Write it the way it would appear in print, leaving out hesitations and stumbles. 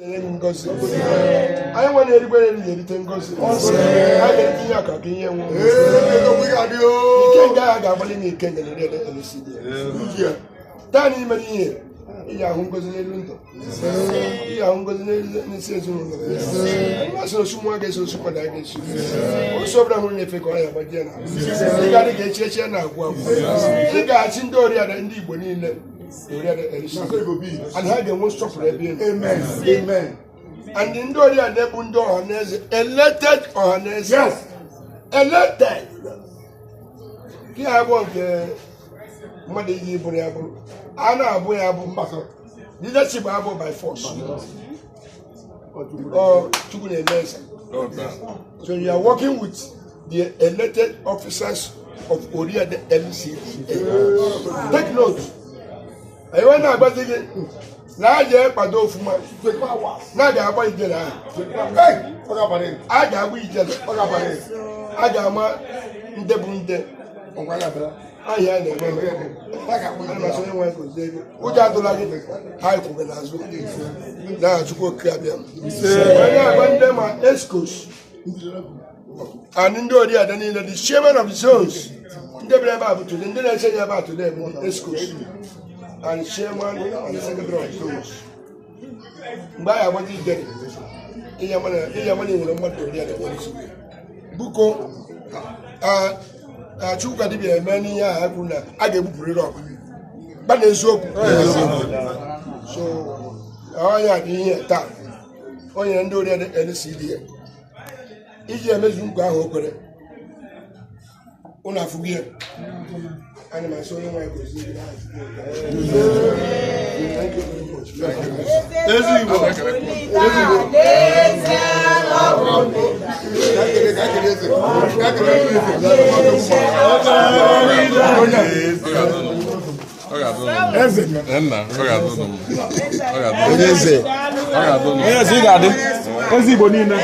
Enye gị ngozi. Anyị nwe na-erigwe eri ga-erite ngozi. A ga-erite ihe aka ka ihe nwe. Ikenga agha ga-agbalị na ikenga na Oriade LCDA. Taa na imere ihe ị ga-ahụ ngozi n'elu ndụ, ị ga-ahụ ngozi n'isi ezinụlọ gị. Anyị masịrị osu nwa ga-eso osu mmadụ a ga-esi osu ọbụla hụrụ na-efe ka ọ ya gbajie na ị ga-adị ka echi echi ya na-agwụ agwụ. Ị ga-achị ndị Oriade, ndị Igbo niile na Oriade LCDA, and ha ga-enwe nsọpụrụ ebe ị nọ. And ndị Oriade bụ ndị ọhaneze, elected ọhaneze, elected ka ya abụọ nke mmadụ iji bụrụ ya bụrụ a na-abụ ya bụ leadership abụ by force. Ọ Chukwu na-eme eze. So you are working with the elected officers of Oriade LCDA. Take note. Anyị wee na-agbazi gị na a ga-ekpado ofuma na a ga-agba ijele ahụ, a ga-agba ijele, a ga-ama ndị bụ ndị ahịa na-eme. Ana m asị onye nwe gozie gị. Ụjọ adụla gị, ha kwụ gị n'azụ na Chukwu Okike abịa. Onye agba ndị ma excos and ndị Oriade niile, the chairman of the zones, ndị bịara ebe a bụ today, ndị na-eche ya ebe a today bụ ndị excos and chairman and secretary of zones. Mgbe anyị agbazi ijere, ihe mana ị nwere mmadụ Oriade LCDA. Buko a Chukwuka dibịa eme n'ihe ahụ ha kwuru na a ga-egbupụrịrị ọgụ gba na eziokwu. So ọnya dị ihe taa o nyere ndị Oriade LCDA iji emezu nkwa ahụ o kwere. Ụnụ afụgo ya. Ana m asị onye nwaanyị gozie gị n'aha Chukwu. Thank you very much. Ezi Igbo. Eze ọrụ. Ọ ga-adụ unu mma. Nna, ọ ga-adụ unu mma. Ọ ga-adụ unu Onye eze. Ọ ga-adụ unu mma. Onye eze, ị ga-adị. Eze Igbo niile.